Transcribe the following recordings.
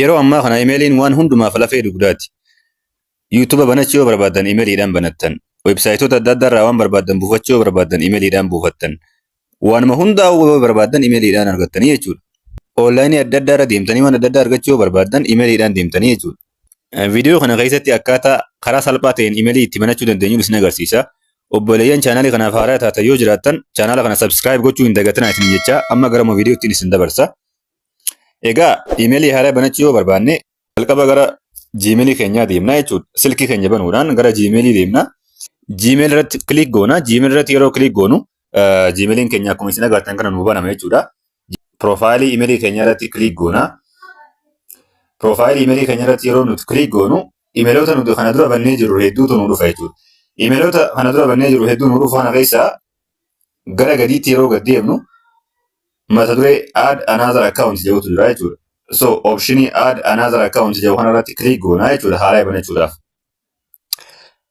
Yeroo ammaa kana imeeliin waan hundumaaf lafee dugdaati. YouTube banachuu yoo barbaaddan imeeliidhaan banattan. Websaayitoota adda addaa irraa waan barbaaddan buufachuu yoo barbaaddan imeeliidhaan buufattan. Waanuma hundaa yoo barbaaddan imeeliidhaan argattanii jechuudha. Onlaayinii adda addaa irra deemtanii waan adda addaa argachuu yoo barbaaddan imeeliidhaan deemtanii jechuudha. Viidiyoo kana keessatti akkaataa karaa salphaa ta'een imeelii itti banachuu dandeenyuun isin agarsiisa. Obboleeyyan chaanaalii kanaaf haaraa taatan yoo jiraattan, chaanaala kana subscribe gochuu hin dagatinaa isin jecha, amma gara viidiyootti isin dabarsa. Egaa imeelii haaraa banachuu yoo barbaanne, jalqaba gara Gmailii keenyaa deemna jechuudha. Silkii keenya banuudhaan gara Gmailii deemna. Gmail irratti click goona. Gmail irratti yeroo click goonu, Gmailiin keenya akkuma isin agartan kana nu banama jechuudha. Profaayilii imeelii keenya irratti click goona. Profaayilii imeelii keenya irratti yeroo nuti click goonu, imeeloota nuti kana dura bannee jirru hedduutu nu dhufa jechuudha. Imeeloota kana dura bannee jirru hedduu nu dhufa kana keessaa gara gadiitti yeroo gad deemnu, mata duree "Add another account" jedhutu jira jechuudha. So optionii "Add another account" jedhu kanarratti click goona jechuudha, haaraa banachuudhaaf.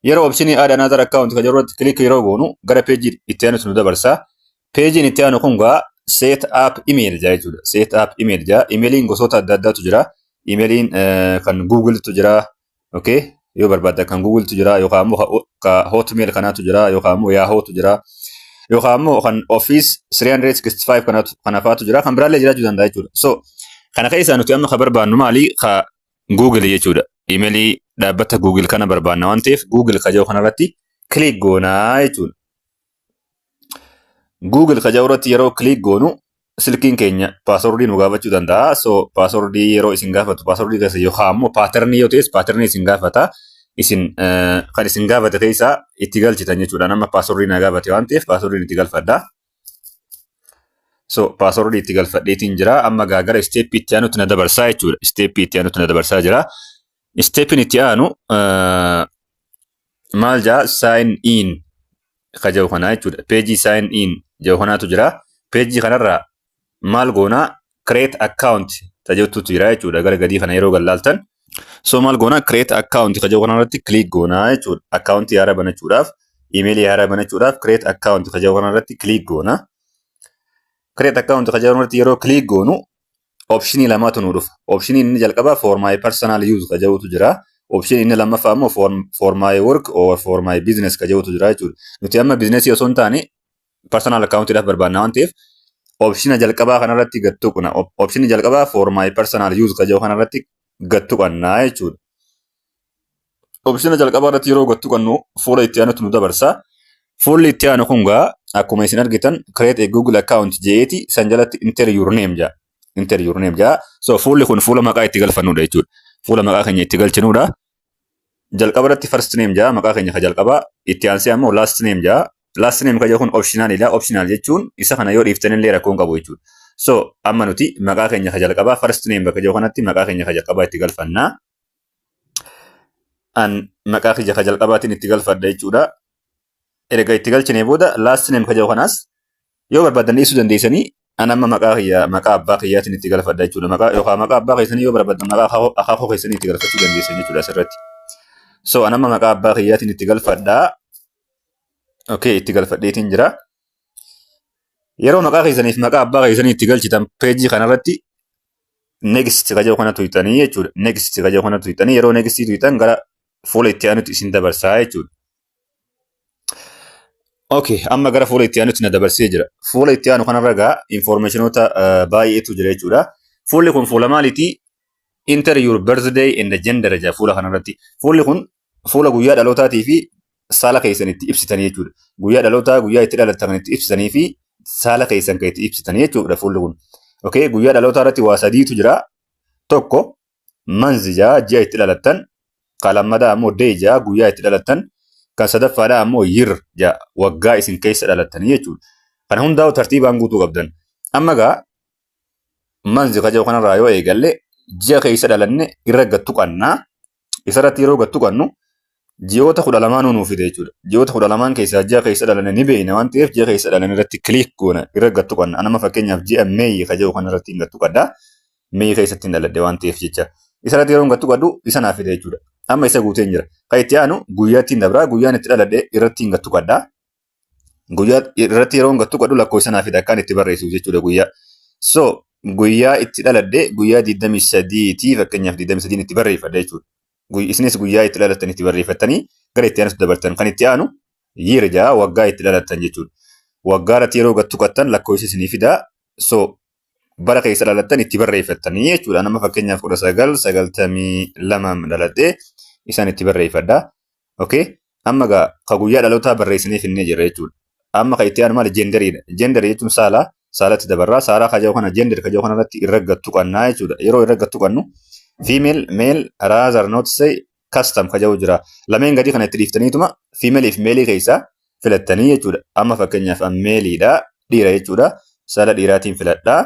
Yeroo optionii "Add another account" kan jedhu irratti click yeroo goonu, gara peejii itti aanutti nu dabarsa. Peejiin itti aanu kun gaa "Set up email" jedha jechuudha. "Set up email" jedha. Imeeliin gosoota adda addaatu jira. Imeeliin kan Googletu jira. Okay. Yoo barbaadda kan Googletu jira, yookaan immoo ka Hotmail kanaatu jira, yookaan immoo Yahootu jira. Yookaan immoo kan Office 365 kanaatu kanafaatu jira. Kan biraallee jiraachuu danda'a jechuudha. So kana keessaa nuti amma ka barbaannu maali? Ka Google jechuudha. Imeelii dhaabbata Google kana barbaanna waan ta'eef, Google ka jedhu kanarratti click goonaa jechuudha. Google ka jedhu irratti yeroo click goonu, silkiin keenya paaswordii nu gaafachuu danda'a. So paaswordii yeroo isin gaafatu, paaswordii keessa yookaan immoo paatarnii yoo ta'es paatarnii isin gaafata. Isin kan isin gaafate keessaa itti galchitan jechuudha. Nama paaswordii na gaafate waan ta'eef, paaswordiin itti galfadha. So paaswordii itti galfadheetiin jira. Amma gaa gara isteeppii itti aanutti na dabarsaa jechuudha. Isteeppii itti aanutti na dabarsaa jira. Isteeppiin itti aanu maal jaa? "Sign in" ka jedhu kanaa jechuudha. Peejii "Sign in" jedhu kanaatu jira. Peejii kanarraa maal goonaa? "Create account" ta jettutu jira jechuudha. Gara gadii kana yeroo gallaaltan. So maal goonaa? "Create account" ka jedhu kanarratti click goonaa jechuudha. Akkaawuntii haaraa banachuudhaaf, imeelii haaraa banachuudhaaf "Create account" ka jedhu kanarratti click goona. "Create account" ka jedhu kanarratti yeroo click goonu, optionii lamaatu nu dhufa. Optionii inni jalqabaa "For my personal use" ka jedhutu jira. Optionii inni lammaffaa immoo "For my work or for my business" ka jedhutu jira jechuudha. Nuti amma bizinesii osoo hin taane personal accountiidhaaf barbaanna waan ta'eef, optiona jalqabaa kanarratti gad tuqna. Optionii jalqabaa "For my personal use" ka jedhu kanarratti gad tuqannaa jechuudha. Optiona jalqabaa irratti yeroo gad tuqannu, fuula itti aanutti nu dabarsa. Fuulli itti aanu kun gaa akkuma isin argitan "Create a Google account" jedheeti, san jalatti "Enter your name" jedha. "Enter your name" jedha. So fuulli kun fuula maqaa itti galfannudha jechuudha. Fuula maqaa keenya itti galchinudha. Jalqaba irratti "First name" jedha, maqaa keenya ka jalqabaa. Itti aansee ammoo "Last name" jedha. "Last name" ka jedhu kun optionalidha. Optional jechuun isa kana yoo dhiiftanillee rakkoo hin qabu jechuudha. So amma nuti maqaa keenya ka jalqabaa "First name" bakka jedhu kanatti maqaa keenya ka jalqabaa itti galfannaa. An maqaa kiyya ka jalqabaatiin itti galfadha jechuudha. Erga itti galchinee booda, "Last name" ka jedhu kanaas yoo barbaadan dhiisuu dandeessanii, an amma maqaa kiyya maqaa abbaa kiyyaatiin itti galfadha jechuudha. Maqaa yookaan maqaa abbaa keessanii yoo barbaadan, maqaa akaakuu keessanii itti galfachuu dandeessan jechuudha asirratti. So an amma maqaa abbaa kiyyaatiin itti galfadhaa. Okay, itti galfadheetiin jira. Yeroo maqaa keessaniif maqaa abbaa keessanii itti galchitan, peejii kanarratti "Next" ka jedhu kana tuqxanii jechuudha. "Next" ka jedhu kana tuqxanii, yeroo "Next" tuqxan, gara fuula itti aanutti isin dabarsaa jechuudha. Okay, amma gara fuula itti aanutti na dabarsee jira. Fuula itti aanu kanarra gaa informationoota baay'eetu jira jechuudha. Fuulli kun fuula maaliiti? "Enter your birthday and gender" jedha fuula kanarratti. Fuulli kun fuula guyyaa dhalootaatii fi saala keessan itti ibsitanii jechuudha. Guyyaa dhalootaa, guyyaa itti dhalattan kan itti ibsitanii fi saala keessan kan itti ibsitanii jechuudha fuulli kun. Okay, guyyaa dhalootaa irratti waa sadiitu jira. Tokko "Month" jaa, ji'a itti dhalattan. Kan lammataa ammoo "Day" jaa, guyyaa itti dhalattan. Kan sadaffaadhaa ammoo "Year" jaa, waggaa isin keessa dhalattanii jechuudha. Kana hundaa'u tartiibaan guutuu qabdan. Amma gaa "Month" ka jedhu kanarraa yoo eegalle, ji'a keessa dhalanne irra gad tuqannaa. Isarratti yeroo gad tuqannu, ji'oota 12nuu nuu fide jechuudha. Ji'oota 12n keessaa ji'a keessa dhalanne ni beekna waan ta'eef, ji'a keessa dhalanne irratti click goona, irra gad tuqanna. Anama fakkeenyaaf ji'a May ka jedhu kanarratti gad tuqadha. May keessatti hin dhaladhe waan ta'eef jecha. Isarratti yeroo gad tuqadhu, isa naa fide jechuudha. Amma isa guuteen jira. Kan itti aanu guyyaatti hin dabraa, guyyaan itti dhaladhe irratti hin gad tuqadha. Guyyaa irratti yeroo gad tuqadhu, lakkoofsa naa fida akkaan itti barreessuuf jechuudha guyyaa. So Guyyaa itti dhaladhe guyyaa 23ti, fakkeenyaaf 23 itti barreeffadha jechuudha. Isinis guyyaa itti dhalattan itti barreeffattanii gara itti aanutti dabartan. Kan itti aanu year jaa, waggaa itti dhalattan jechuudha. Waggaa irratti yeroo gad tuqattan lakkoofsa isinii fidaa. So bara keessa dhalattan itti barreeffattanii jechuudha. Nama fakkeenyaaf 1992 dhaladhe, isaan itti barreeffadha. Okay. Amma gaa ka guyyaa dhalootaa barreessinee finnee jirra jechuudha. Amma kan itti aanu maali? Genderiidha. Genderii jechuun saala. Saalatti dabarraa. Saalaa kaja'u kana, gender kaja'u kana irratti irra gad tuqannaa jechuudha. Yeroo irra gad tuqannu female, male, rather not say, custom kaja'u jira. Lameen gadii kana itti dhiiftaniituma female fi male keessaa filattanii jechuudha. Amma fakkeenyaaf maleiidha. Dhiira jechuudha. Saala dhiiraatiin filadhaa.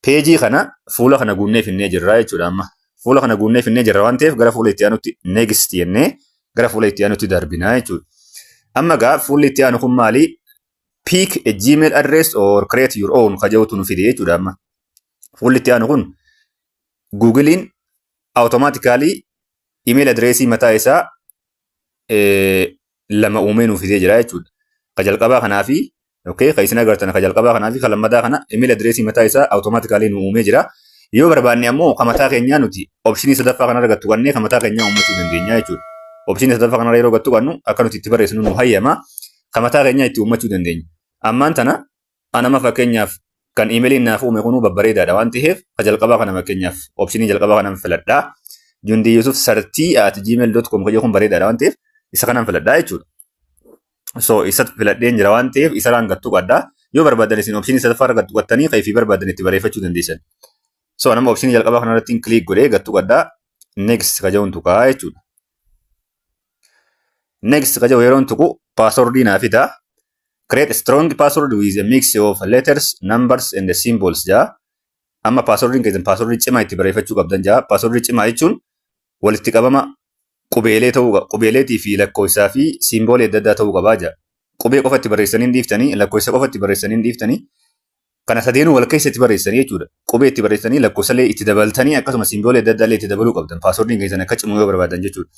Peejii kana, fuula kana guunnee finnee jirra jechuudha amma. Fuula kana guunnee finnee jirra waan ta'eef gara fuula itti aanutti next jennee gara fuula itti aanutti darbinaa jechuudha. Amma gaa fuulli itti aanu kun maali? Pick a Gmail address or create your own ka jedhutu nu fide jechuudha amma. Fuulli itti aanu kun Google'n automatically email addressii mataa isaa lama uumee nuuf fidee jira jechuudha. Ka jalqabaa kanaa fi, okay, ka isin agartan ka jalqabaa kanaa fi ka lammataa kana email addressii mataa isaa automatically nu uumee jira. Yoo barbaanne ammoo ka mataa keenyaa nuti optionii sadaffaa kana argattu kannee ka mataa keenyaa uummachuu dandeenya jechuudha. Optionii sadaffaa kana yeroo gattu qannu akka nuti itti barreessinu nu hayyama. Ka mataa keenyaa itti uummachuu dandeenya. Ammaan tana anama fakkeenyaaf kan emailiin naaf uume kunuu babbareedaadha waan ta'eef ka jalqabaa kana, fakkeenyaaf optionii jalqabaa kana filadhaa. jundiyusuf30@gmail.com kan kun bareedaadha waan ta'eef isa kanan filadhaa jechuudha. So isa filadheen jira waan ta'eef isa raan gattuu qaddaa. Yoo barbaadan isin optionii sadaffaa irra gattuu qattanii kan ifii barbaadan itti barreeffachuu dandeessan. So nama optionii jalqabaa kanarratti click godhee gattuu qaddaa, next ka jedhuun tuqaa jechuudha. Next ka jedhu yeroon tuqu passwordii naa fida. Create a strong password with a mix of letters, numbers and symbols jaa. Amma passwordiin keessan passwordii cimaa itti barreeffachuu qabdan jaa. Passwordii cimaa jechuun walitti qabama qubeelee ta'uu qaba. Qubeeleetii fi lakkoofsaa fi symbolii adda addaa ta'uu qabaa jaa. Qubee qofa itti barreessanii dhiiftanii, lakkoofsa qofa itti barreessanii dhiiftanii, kana sadeenuu wal keessa itti barreessanii jechuudha. Qubee itti barreessanii, lakkoofsallee itti dabaltanii, akkasuma symbolii adda addaa illee itti dabaluu qabdan. Passwordiin keessan akka cimu yoo barbaadan jechuudha.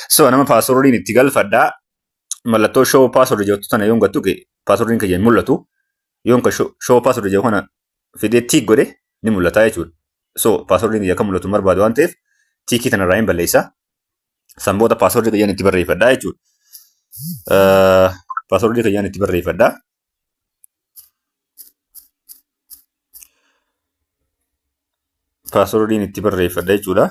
So nama passwordiin itti galfadhaa. Mallattoo show password jettu tana yoon gattu passwordiin kiyya hin mul'atu. Yoon ka show password jedhu kana fidee tick godhe ni mul'ata jechuudha. So passwordiin kiyya akka mul'atu hin barbaadu waan ta'eef tickii tanarraa hin balleessa. San booda passwordii kiyyaan itti barreeffadhaa jechuudha. Passwordii kiyyaan itti barreeffadhaa. Passwordiin itti barreeffadha jechuudha.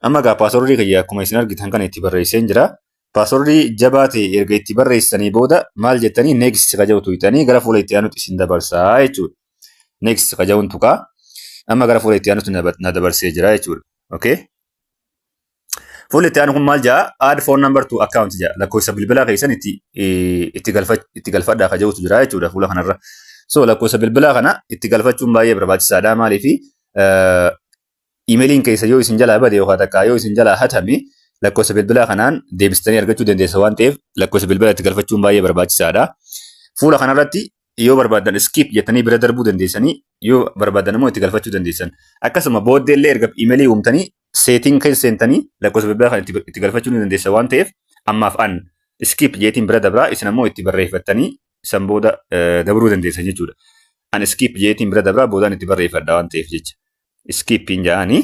Amma egaa passwordii kiyya akkuma isin argitan kana itti barreesseen jira. Passwordii jabaa ta'e erga itti barreessanii booda maal jettanii, next ka jedhu tuqxanii gara fuula itti aanutti isin dabarsaa jechuudha. Next ka jedhuun tuqaa. Amma gara fuula itti aanutti na dabarsee jira jechuudha. Okay. Fuulli itti aanu kun maal jedha? Add phone number to account jedha. Lakkoofsa bilbilaa keessan itti galfadhaa ka jedhutu jira jechuudha fuula kanarra. So lakkoofsa bilbilaa kana itti galfachuun baay'ee barbaachisaadha. Maaliifi, emailiin keessa yoo isin jalaa bade yookaan takka yoo isin jalaa hatame lakkoofsa bilbilaa kanaan deebistanii argachuu dandeessa waan ta'eef lakkoofsa bilbilaa itti galfachuun baay'ee barbaachisaadha. Fuula kanarratti yoo barbaadan skip jettanii bira darbuu dandeessanii, yoo barbaadan immoo itti galfachuu dandeessan. Akkasuma booddee illee erga emailii uumtanii setting keessa seentanii lakkoofsa bilbilaa kana itti galfachuu ni dandeessa waan ta'eef ammaaf an skip jeetiin bira dabraa, isin ammoo itti barreeffattanii san booda dabruu dandeessan jechuudha. An skip jeetiin bira dabraa, boodaan itti barreeffadha waan ta'eef jecha. Skippiin jedhanii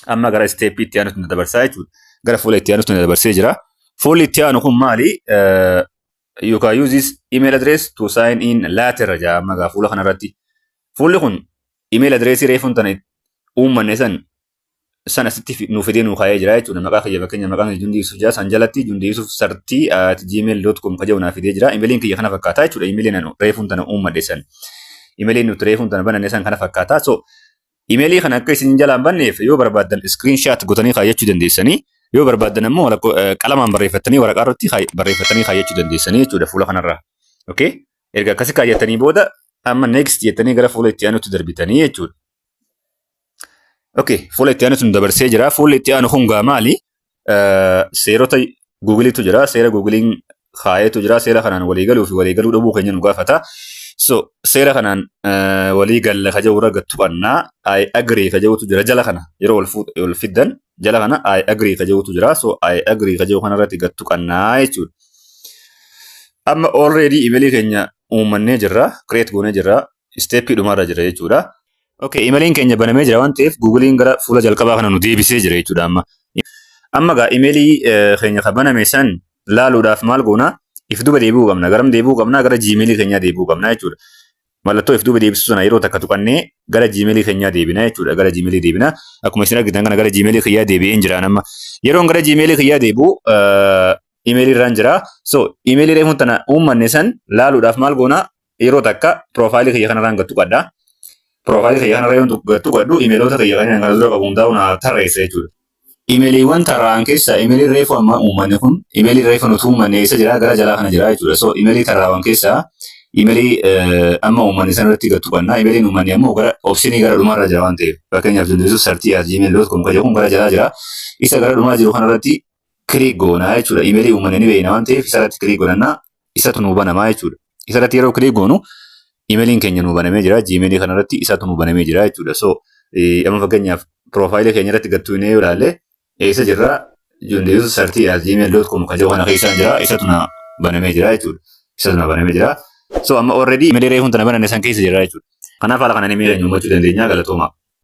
amma gara steppii itti aanutti na dabarsaa jechuudha. Gara fuula itti aanutti na dabarsee jira. Fuulli itti aanu kun maali? You can use this email address to sign in later jedha amma gaa fuula kanarratti. Fuulli kun email addressii reefuun tana uummanne san asitti nu fidee nu kaa'ee jira jechuudha. Maqaa kiyya, fakkeenya maqaan kiyya Jundii Yusuf jira. San jalatti jundiyusuf30@gmail.com ka jedhu naa fidee jira. Emailiin kiyya kana fakkaata jechuudha. Emailiin anu reefuun tana uummadhe san. Emailiin nuti reefuun tana bananne san kana fakkaata. So emailii kana akka isin jalaan banneef yoo barbaaddan screenshot gootanii kaayyachuu dandeessanii. Yoo barbaaddan ammoo qalamaan barreeffattanii waraqaa irratti barreeffattanii kaayyachuu dandeessanii jechuudha fuula kanarraa. Okay? Erga akkasi kaayyattanii booda amma next jettanii gara fuula itti aanutti darbitanii jechuudha. Okay, fuula itti aanutti nu dabarsee jira. Fuulli itti aanu kun gaa maali? Seerota Googleetu jira. Seera Googleiin kaayetu jira. Seera kanaan walii galuu fi walii galuu dhabuu keenya nu gaafata. So seera kanaan walii galla ka jedhu irra gad tuqannaa. I agree ka jedhutu jira jala kana, yeroo wal fiddan jala kana I agree ka jedhutu jira. So I agree ka jedhu kanarratti gad tuqannaa jechuudha. Amma already emailii keenya uummannee jirra. Create goonee jirra. Step dhumarra jira jechuudha. Okay, imeeliin keenya banamee jira waan ta'eef Google'n gara fuula jalqabaa kana nu deebisee jira jechuudha amma. Amma gaa imeelii keenya kan baname san laaluudhaaf maal goona? If duuba deebi'uu qabna. Garam deebi'uu qabna? Gara Gmailii keenyaa deebi'uu qabna jechuudha. Mallattoo if duuba deebisuu sana yeroo takka tuqannee gara Gmailii keenyaa deebina jechuudha. Gara Gmailii deebina. Akkuma isin argitan kana gara Gmailii kiyyaa deebi'een jira amma. Yeroon gara Gmailii kiyyaa deebi'u imeelii irraan jira. So imeelii reefuun tana uummanne san laaluudhaaf maal goona? Yeroo takka profile kiyya kanarraan gad tuqadha. Profile kiyya kanarra yoo gad tuqadhu, imeeloota kiyya kanneen kana dura qabu hundaa'u na tarreessa jechuudha. Imeeliiwwan tarraa'an keessaa imeeliin reefu amma uummanne kun, imeeliin reefu nuti uummanne eessa jira? Gara jalaa kana jira jechuudha. So imeelii tarraa'an keessaa imeelii amma uummanne sana irratti gad tuqanna. Imeeliin uummanne ammoo gara option gara dhumaarra jira waan ta'eef, fakkeenyaaf jundeessu30@gmail.com kan jedhu kun gara jalaa jira. Isa gara dhumaa jiru kanarratti click goonaa jechuudha. Imeelii uummanne ni beekna waan ta'eef isarratti click godhannaa, isatu nuu banamaa jechuudha. Isarratti yeroo click goonu imeeliin keenya nuu banamee jira. Gmailii kanarratti isatu nuu banamee jira jechuudha. So amma fakkeenyaaf profile keenya irratti gad tuqnee yoo ilaalle eessa jirra? jundeessu30@gmail.com kan jedhu kana keessaan jira. Isatu na banamee jira jechuudha. Isatu na banamee jira. So amma already imeelii reefuun tana bananne san keessa jira jechuudha. Kanaaf haala kanaan imeelii keenya uummachuu dandeenya. Galatooma.